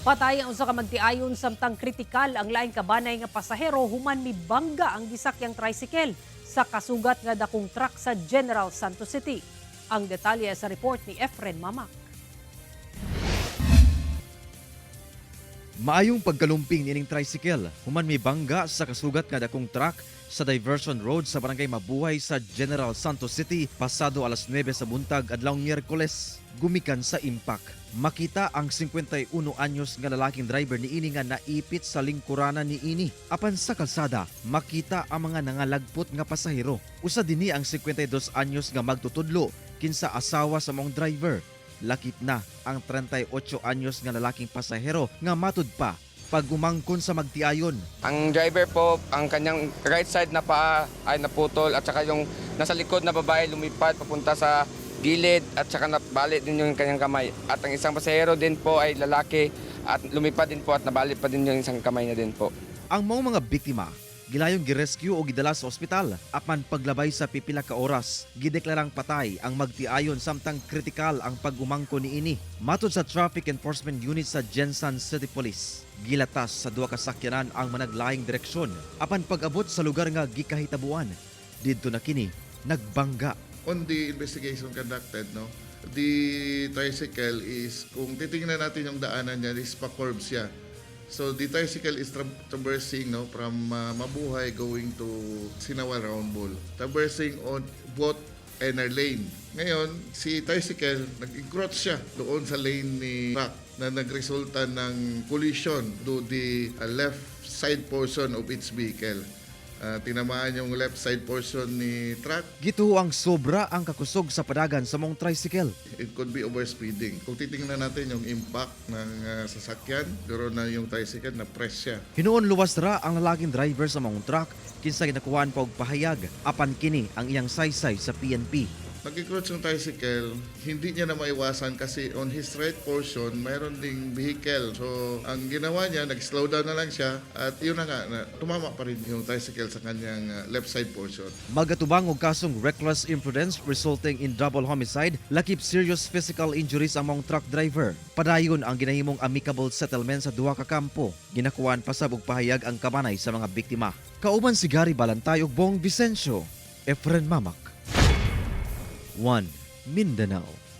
Patay ang usa ka magtiayon samtang kritikal ang laing kabanay nga pasahero human mibangga ang gisakyang tricycle sa kasugat nga dakong truck sa General Santos City. Ang detalye sa report ni Efren Mamak. Maayong pagkalumping niining tricycle human mibangga sa kasugat nga dakong truck sa Diversion Road sa Barangay Mabuhay sa General Santos City pasado alas 9 sa buntag adlaw Miyerkules. Gumikan sa impact, makita ang 51 anyos nga lalaking driver niini nga naipit sa lingkuranan niini. Apan sa kalsada, makita ang mga nangalagpot nga pasahero. Usa dinhi ang 52 anyos nga magtutudlo kinsa asawa sa maong driver. Lakip na ang 38 anyos nga lalaking pasahero nga matud pa pag-umangkon sa magtiayon. Ang driver po, ang kanyang right side na paa ay naputol at saka yung nasa likod na babae, lumipad papunta sa gilid at saka nabali din yung kanyang kamay. At ang isang pasahero din po ay lalaki at lumipad din po at nabali pa din yung isang kamay niya din po. Ang maong mga biktima, gilayong girescue o gidala sa ospital apan paglabay sa pipila ka oras, gideklarang patay ang magtiayon samtang kritikal ang pag-umangko niini. Matod sa Traffic Enforcement Unit sa Gensan City Police, gilatas sa duha ka sakyanan ang managlaing direksyon apan pag-abot sa lugar nga gikahitabuan, didto na kini nagbangga. On the investigation conducted, no, the tricycle is, kung titingnan natin yung daanan niya, is pa-curve siya. So the tricycle is traversing, no, from Mabuhay going to Sinawa Round Ball. Traversing on both inner lane. Ngayon, si tricycle, nag-encroach siya doon sa lane ni truck na nagresulta ng collision to the left side portion of its vehicle. Tinamaan yung left side portion ni truck. Gituo ang sobra ang kakusog sa padagan sa maong tricycle. It could be overspeeding. Kung titingnan natin yung impact ng sasakyan, pero na yung tricycle na press siya. Hinuon luwas ra ang lalaking driver sa maong truck kinsa ginakuhaan pa og pahayag apan kini ang iyang saysay sa PNP. Nag-encroach yung tricycle, hindi niya na maiwasan kasi on his right portion, mayroon ding vehicle. So, ang ginawa niya, nag-slow down na lang siya at yun na nga, na, tumama pa rin yung tricycle sa kanyang left side portion. Magatubang og kasong reckless imprudence resulting in double homicide, lakip serious physical injuries ang maong truck driver. Padayon ang ginahimong amicable settlement sa duha ka kampo. Ginakuhaan pasab og pahayag ang kabanay sa mga biktima. Kauban si Gary Balantay ug Bong Vicencio, Efren Mamak. 1 Mindanao.